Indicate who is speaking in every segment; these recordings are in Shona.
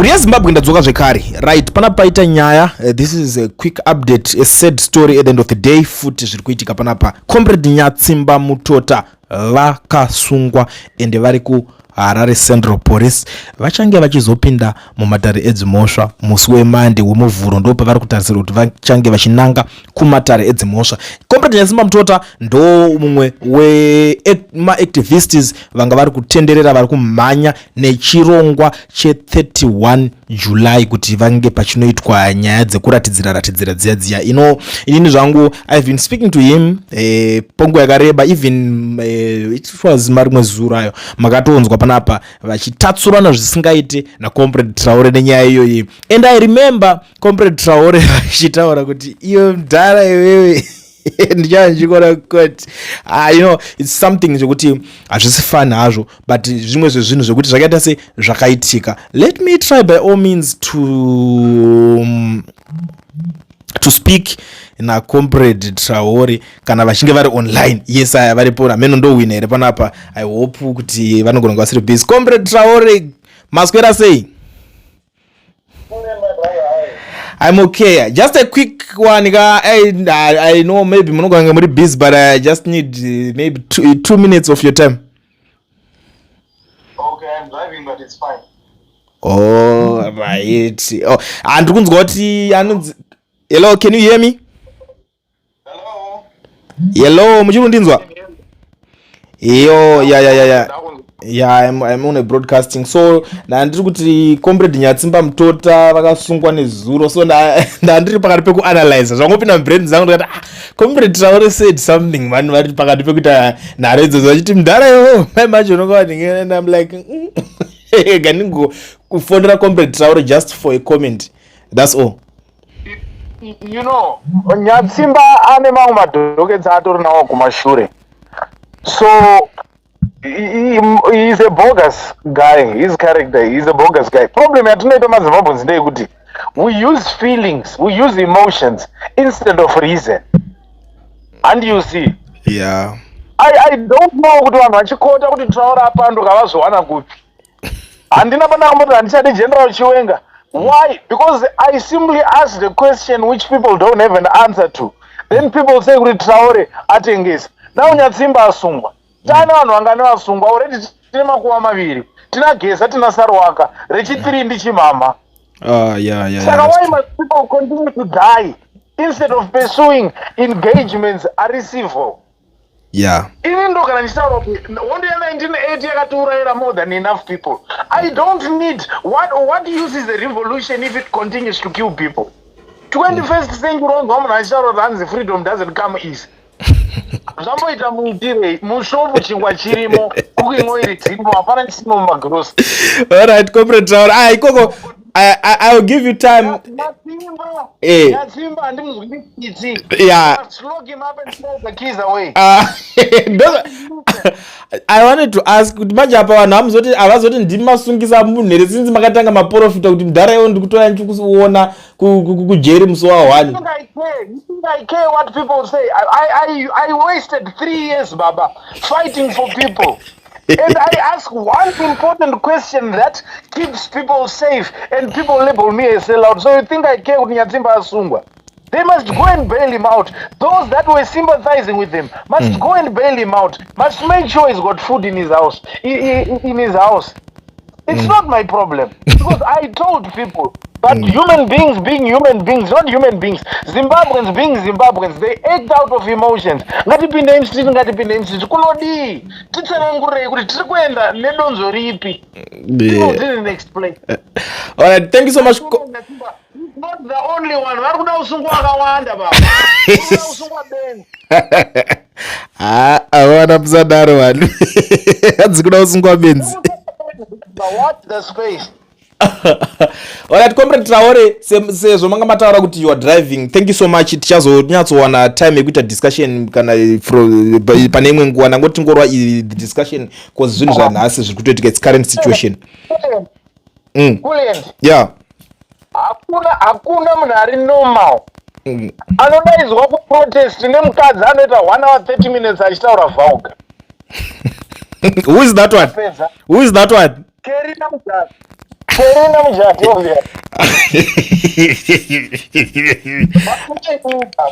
Speaker 1: Mhuri yeZimbabwe, ndadzoka zvekare. Right, pana paita nyaya. This is a quick update, a sad story at the end of the day. Futi zviri kuitika panapa, Comrade Nyatsimba Mutota vakasungwa ende vari kuHarare Central Police. Vachange vachizopinda mumatare edzimhosva musi weMande, weMuvhuro. Ndo pavari kutarisira kuti vachange vachinanga kumatare edzimhosva. Comrade Nyatsimba Mutota ndo mumwe wemaactivists vanga vari kutenderera, vari kumhanya nechirongwa che31 July kuti vange pachinoitwa nyaya dzekuratidzira ratidzira dziya dziya ino. Inini zvangu, I've been speaking to him panguva yakareba. Even it was marimwe zuro ayo makatonzwa panapa vachitatsurana zvisingaite naComrade Traore nenyaya iyoyi. And I remember Comrade Traore vachitaura kuti, "Iyo mudhara iwewe, ndichava ndichikona kuti." Ah, it's something zvekuti hazvisi fun hazvo, but zvimwe zvezvinhu zvekuti zvakaita se zvakaitika. Let me try by all means to speak naComrade Traore kana vachinge vari online. Yes, aya varipo nameno ndowina here panapa. I hope kuti vanogona kunge vasiri busy. Comrade Traore, maswera sei? I'm okay. Just a quick one ka. I know maybe munogona kunge muri busy, but I just need maybe 2 minutes of your time.
Speaker 2: Okay, I'm driving, but it's fine.
Speaker 1: Oh, right. Oh, handiri kunzwa kuti anonzi. Hello, can you hear me?
Speaker 2: Hello.
Speaker 1: Hello, muchiri kundinzwa? Iyo, yeah, I'm on a broadcasting. So ndandiri kuti Comrade Nyatsimba Mutota vakasungwa nezuro. So ndandiri pakati pekuanalyza zvangopinda mubrain dzangu, ndikati, "Ah, Comrade Traore said something." Vanhu vari pakati pekuita nharo idzodzo vachiti, "Mudhara iwo mai macho unonga." And I'm like, gandingokufonera Comrade Traore just for a comment, that's all.
Speaker 2: Nyatsimba ane mamwe madockets atori nawo kumashure, so he is a bogus guy. His character, he is a bogus guy. Problem yatinoita maZimbabweans ndeyekuti we use feelings, we use emotions instead of reason. And you see, I don't know kuti vanhu vachikota kuti Traore apanduka vazowana kupi. Handina pandakamboti handichadi General Chiwenga. Why? Because I simply asked a question which people don't have an answer to. Then people say kuti Traore atengesa. Now Nyatsimba asungwa, tane vanhu vangani vasungwa already? Tine makuva maviri, tina Geza, tina Sarwaka, rechitiri ndichimama. Saka
Speaker 1: that's
Speaker 2: why
Speaker 1: true.
Speaker 2: must people continue to die instead of pursuing engagements ari civil? Ini ndo kana ndichitaura kuti hondo ya1980 yakatiurayira more than enough people. I don't need what use is a revolution if it continues to kill people? 21st century, onzwa munhu achitaura kuti hanzi freedom doesn't come easy. Zvamboita muitirei? Mushopu chingwa chirimo, cooking oil dzirimo, hapana chisimo mumagrosa.
Speaker 1: All right, Comrade Traore. Ah, ikoko I will give you time.
Speaker 2: Nyatsimba, Nyatsimba handimuzwi tsitsi. Must lock him up and throw the keys away.
Speaker 1: Ah, I wanted to ask kuti manje apa vanhu hamuzoti, havazoti ndimi masungisa munhu here, sinzi makatanga maprofita kuti mudhara iwo ndikutoya ndichikuona kujeri musi wa1?
Speaker 2: You think I care? You think I care what people say? I wasted 3 years, Baba, fighting for people. And I ask one important question that keeps people safe, and people label me a sellout. So you think I care kuti Nyatsimba asungwa? They must go and bail him out. Those that were sympathizing with him must go and bail him out. Must make sure he's got food in his house. In his house. It's not my problem because I told people. But human beings being human beings, not human beings, Zimbabweans being Zimbabweans, they act out of emotions. Ngatipinde mstreet, ngatipinde mstreet. Kunodii? Titsanangurei kuti tiri kuenda nedonzo ripi? People didn't explain.
Speaker 1: All right, thank you so much.
Speaker 2: He's not the only one. Vari kuda kusungwa vakawanda, baba. Vari kuda kusungwa benzi.
Speaker 1: Ah, avana musadaro vanhu, hanzi kuda kusungwa benzi.
Speaker 2: Watch the space.
Speaker 1: Alright, Comrade Traore, sezvo manga mataura kuti you are driving, thank you so much. Tichazonyatsowana time yekuita discussion kana pane imwe nguva. Ndangoti tingorwa the discussion cause zvinhu zvanhasi zviri kutoitika, its current situation.
Speaker 2: Kulend.
Speaker 1: Yeah.
Speaker 2: Hakuna munhu ari normal anodaidzwa kuprotest nemukadzi anoita 1 hour 30 minutes achitaura vulgar.
Speaker 1: Who is that one?
Speaker 2: Pedza.
Speaker 1: Who is that one?
Speaker 2: Kerina Mugabe. Perina Mujati, obvious.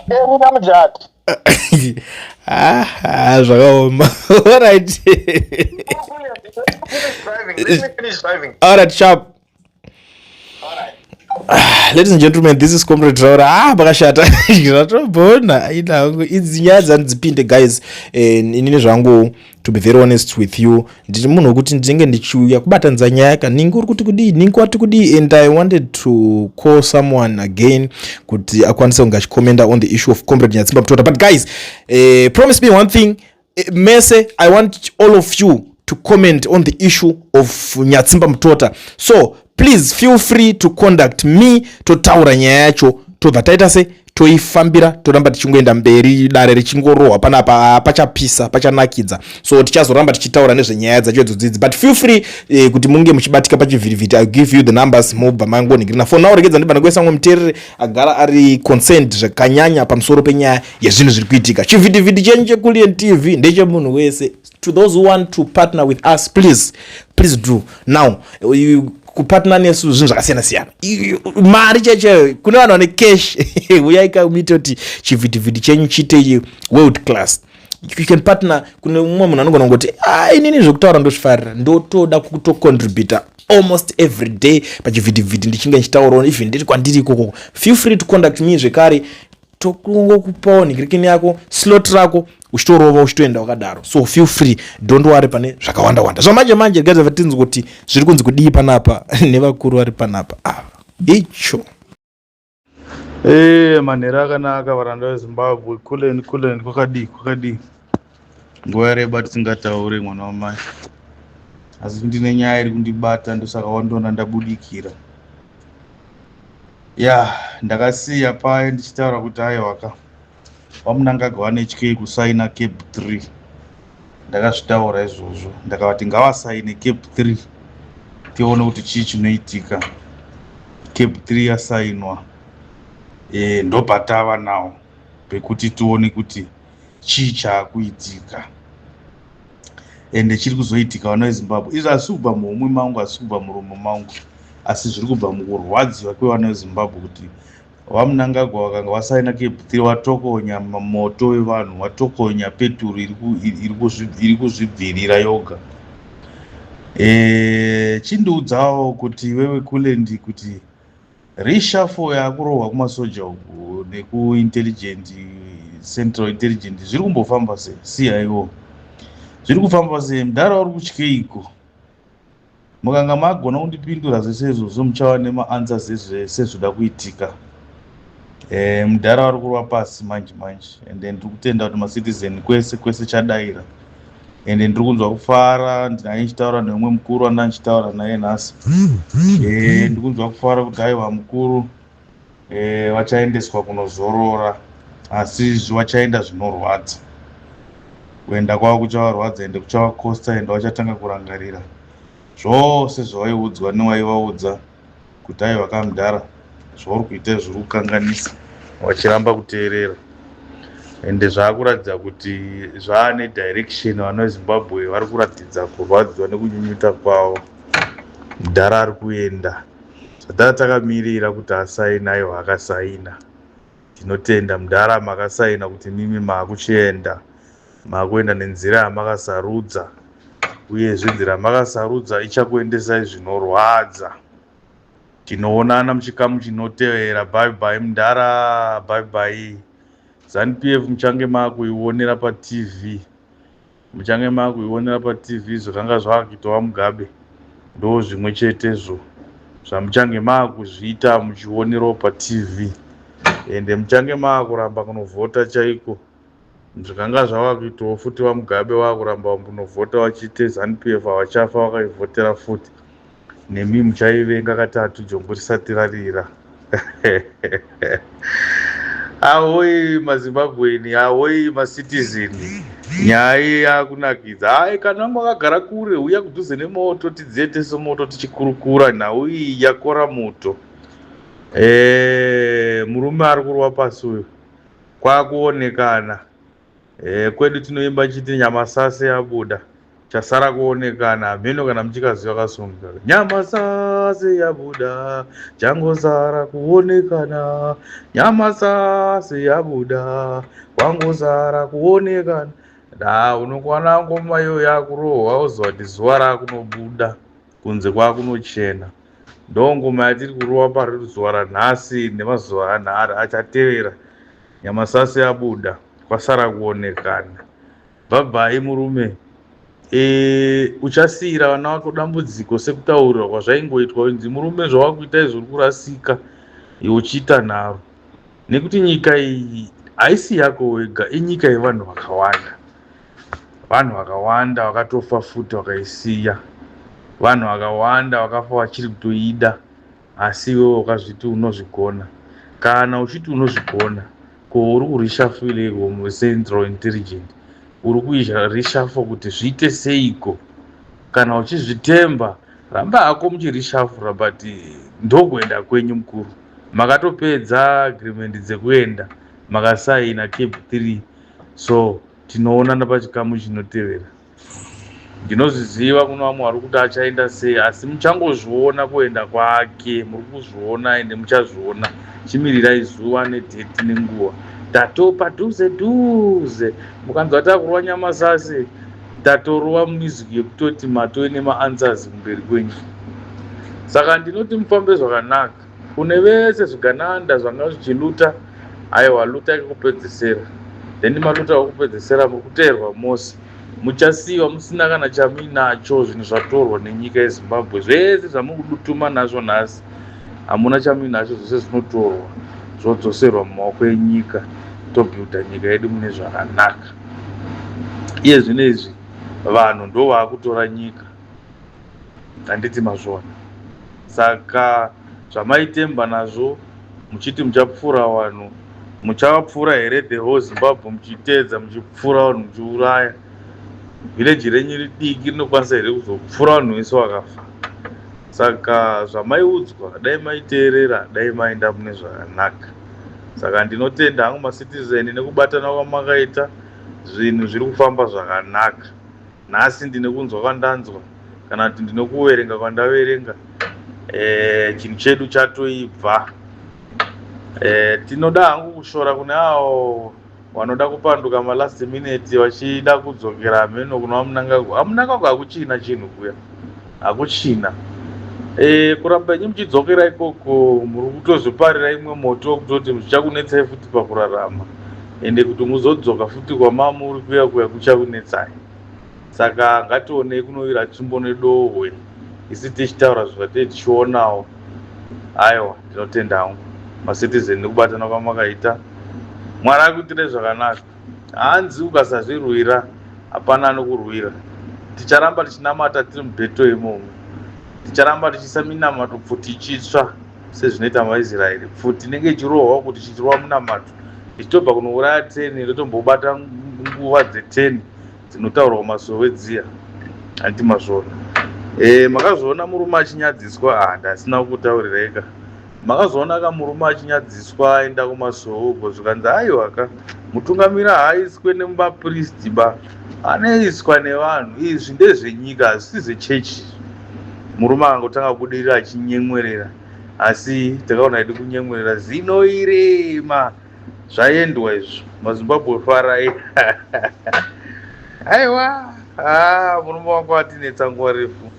Speaker 2: Perina Mujati.
Speaker 1: Ah, ah, zvakaoma. Alright.
Speaker 2: Let me finish driving.
Speaker 1: Alright, sharp. Ah, ladies and gentlemen, this is Comrade Traura. Ah, pakashata. Zvatobona. Ina hangu idzi nyaya dzandzipinde, guys. Inini zvangu, to be very honest with you, ndiri munhu wekuti ndinenge ndichiuya kubatanidza nyaya ka ningi uri kuti kudii, ningi wati kudii, and I wanted to call someone again kuti akwanise kunge achicommenta on the issue of Comrade Nyatsimba Mutota. But guys, promise me one thing. Mese, I want all of you to comment on the issue of Nyatsimba Mutota, so please feel free to contact me, totaura nyaya yacho, tobva taita se toifambira, toramba tichingoenda mberi, dare richingorohwa panapa, pachapisa, pachanakidza. So tichazoramba tichitaura nezvenyaya dzacho idzodzidzi, but feel free kuti munge muchibatika pachivhirivhiti. I give you the numbers, mobva mangonhingirina. For now, regedza ndibva ndakuisa mumwe muteereri agara ari concerned zvakanyanya pamusoro penyaya yezvinhu zviri kuitika. Chivhitivhiti chenyu cheKulian TV ndechemunhu wese. To those who want to partner with us, please, please do. Now kupartner nesu zvinhu zvakasiyana siyana, mari chaichayo, kune vanhu vane cash, uyai kamuite kuti chivhitivhiti chenyu chiite world class. You can partner. Kune mumwe munhu anogona kungoti, "Ah, inini zvekutaura ndozvifarira, ndotoda kutocontributa almost every day pachivhitivhiti, ndichinge ndichitaurawo even ndiri kwandiri ikoko." Feel free to contact me zvekare, tokungokupawo nhingirikini yako, slot rako, uchitorova, uchitoenda wakadaro. So feel free, don't worry, pane zvakawanda wanda zvamanje manje. Regai tinzwe kuti zviri kunzi kudii panapa nevakuru vari panapa ava icho.
Speaker 3: Ee, manhero akanaka, varanda veZimbabwe. Kuleni, kuleni, kwakadii, kwakadii? Nguva yareba tisingataure, mwana wamai, asi ndine nyaya iri kundibata, ndosaka wandiona ndabudikira. Ya, ndakasiya paye ndichitaura kuti aiwaka, vaMunangagwa vanetyei kusaina CAB 3. Ndakazvitaura izvozvo, ndakavati ngavasaine CAB 3 tione kuti chii chinoitika. CAB 3 yasainwa, ndopatava nawo pekuti tione kuti chii chaakuitika ende chiri kuzoitika. Vana veZimbabwe, izvi hazisi kubva muhomwe mangu, hazisi kubva muromo mangu, asi zviri kubva mukurwadziwa kwevana veZimbabwe kuti vaMunangagwa vakanga vasaina CAB 3, watokonya moto wevanhu, watokonya peturu iri kuzvibvirira yoga. Chindiudzawo kuti iwewe Kulendi, kuti reshuffle yakurohwa kumasoja uku nekuintelligent, Central Intelligent, zviri kumbofamba sei? CIO zviri kufamba sei? Mudhara uri kutyeiko? Mukanga magona kundipindura zvese izvozvo, muchava nemaanswers ezvese zvoda kuitika. Mudhara vari kurova pasi manje manje, ende ndiri kutenda kuti macitizen kwese kwese chadaira, ende ndiri kunzwa kufara. Ndinai ndichitaura neumwe mukuru wanda ndichitaura naye nhasi. Ndiri kunzwa kufara kuti aiwa, mukuru vachaendeswa kunozorora, asi vachaenda zvinorwadza. Kuenda kwavo kuchavarwadza ende kuchavakosta, ende vachatanga kurangarira zvose zvavaiudzwa newaivaudza kuti aiwa kamudhara, zvauri kuita zviri kukanganisa, vachiramba kuteerera. Ende zvaakuratidza kuti zvaane direction. Vana veZimbabwe vari kuratidza kurwadziwa nekunyunyuta kwavo. Mudhara ari kuenda, zvatanga takamirira kuti asaina, aiwa, akasaina. Tinotenda mudhara, makasaina kuti mimi maakuchienda, maakuenda nenzira yamakasarudza, uyezve nzira yamakasarudza ichakuendesai zvinorwadza. Tinoonana muchikamu chinotevera. Bye bye mudhara, bye bye. ZANU PF muchange maakuionera paTV, muchange maakuionera paTV. Zvakanga zvaakuitwa Mugabe ndo zvimwe chetezvo zvamuchange maakuzviita muchionerawo paTV, ende muchange maakuramba kunovhota chaiko. Zvakanga zvava kuitawo futi vaMugabe, vakuramba kunovhota vachiite ZANU PF, havachafa vakaivhotera futi. Nemi muchaivenga katatu jongwe risati rarira. Ahoi maZimbabweni, ahoi macitizen, nyaya iyi yakunakidza. Hai, kana vanga vakagara kure, uya kudhuze nemoto, tidziye tese moto tichikurukura. Nhau iyi yakora moto. Murume ari kurwa pasi uyu kwakuonekana. Kwedu tinoimba chiti nyamasase yabuda. Chasara kuonekana, hameno kana muchikaziva kasonga. Nyama sase yabuda, changosara kuonekana. Nyama sase yabuda, kwangosara kuonekana. Da unokwana ngoma iyo yakurohwa woziva kuti zuva rakunobuda kunze kwakunochena. Ndongoma yatiri kurova pari zuva ranhasi nemazuva anhari achatevera. Nyama sase yabuda, kwasara kuonekana. Bhabhai murume. Uchasiyira vana vako dambudziko sekutaurirwa kwazvaingoitwa kunzi murume zvawakuita izvo uri kurasika iwe uchiita nharo nekuti nyika iyi haisi yako wega, inyika yevanhu vakawanda. Vanhu vakawanda vakatofa futi vakaisiya, vanhu vakawanda vakafa vachiri kutoida, asi iwewe wakazviti unozvigona. Kana uchiti unozvigona, ko uri kureshuffleiko muCentral Intelligent? Uri kuireshuffle kuti zviite seiko? Kana uchizvitemba, ramba hako muchireshuffle, but ndokuenda kwenyu mukuru. Makatopedza agreement dzekuenda, makasaina CAB 3, so tinoonana pachikamu chinotevera. Ndinozviziva kuno vamwe vari kuti achaenda sei, asi muchangozviona kuenda kwake. Muri kuzviona ende muchazviona. Chimirirai zuva nedate nenguva, tato padhuze dhuze. Mukanzwa takurwa nyamasasi, tatorova music yekutoti matove nemaanswers kumberi kwenyu. Saka ndinoti mufambe zvakanaka kune vese zvigananda zvanga zvichiluta. Aiwa, luta kekupedzesera, then maluta okupedzesera muri kuteerwa mose, muchasiyiwa musina kana chamuinacho. Zvinhu zvatorwa nenyika yeZimbabwe zvese zvamuri kudutuma nazvo nhasi, hamuna chamuinacho. Zvose zvinotorwa zvodzoserwa mumaoko enyika, tobuilda nyika yedu mune zvakanaka. Iye zvino izvi vanhu ndo vaakutora nyika, handiti mazvona? Saka zvamaitemba nazvo muchiti muchapfuura vanhu, muchavapfuura here? The whole Zimbabwe muchiteedza, muchipfuura vanhu, muchiuraya. Village renyu ridiki rinokwanisa here kuzopfuura vanhu vese vakafa? Saka zvamaiudzwa, dai maiteerera, dai maenda mune zvakanaka. Saka ndinotenda hangu macitizen nekubatana kwamakaita. Zvinhu zviri kufamba zvakanaka nhasi. Ndine kunzwa kwandanzwa, kana kuti ndine kuverenga kwandaverenga, chinhu chedu chatoibva. Tinoda hangu kushora kune avo vanoda kupanduka malast minute vachida kudzokera hameno kuna vaMnangagwa. AMnangagwa hakuchina chinhu kuya, hakuchina. Kuramba inyi muchidzokera ikoko, muri kutozoparira imwe moto wekutoti zvichakunetsai futi pakurarama, ende kuti muzodzoka futi kwamamuri kuya kuya kuchakunetsai. Saka ngationei kunovira tsvimbo nedohwe, isi tichitaura zvatee tichionawo. Aiwa, ndinotenda hangu macitizen nekubatana kwamakaita. Mwari akuitire zvakanaka. Hanzi ukasazvirwira, hapana anokurwira. Ticharamba tichinamata tiri mubattle imomo, ticharamba tichiisa minamato, pfuti ichitsva sezvinoita maIsraeri. Pfuti inenge ichirohwa kuti chichirova munamato, tichitobva kunouraya 10, ndotombobata nguva dze10 dzinotaurwa masowe dziya, handiti mazvona? Makazoona murume achinyadziswa. Ah, ndasina kukutaurirai. Makazoona ka murume achinyadziswa, aenda kumasowe uko, zvikanzi aiwa ka, mutungamiri haaiswe nemuvapristi ba, anoiswa nevanhu. Izvi ndezvenyika, hazvisi zvechechi. Murume akangotanga kubudirira achinyemwerera, asi takaona idi kunyemwerera zino irema. Zvaendwa izvo, maZimbabwe farai. Aiwa, murume wangu atinetsa nguva refu.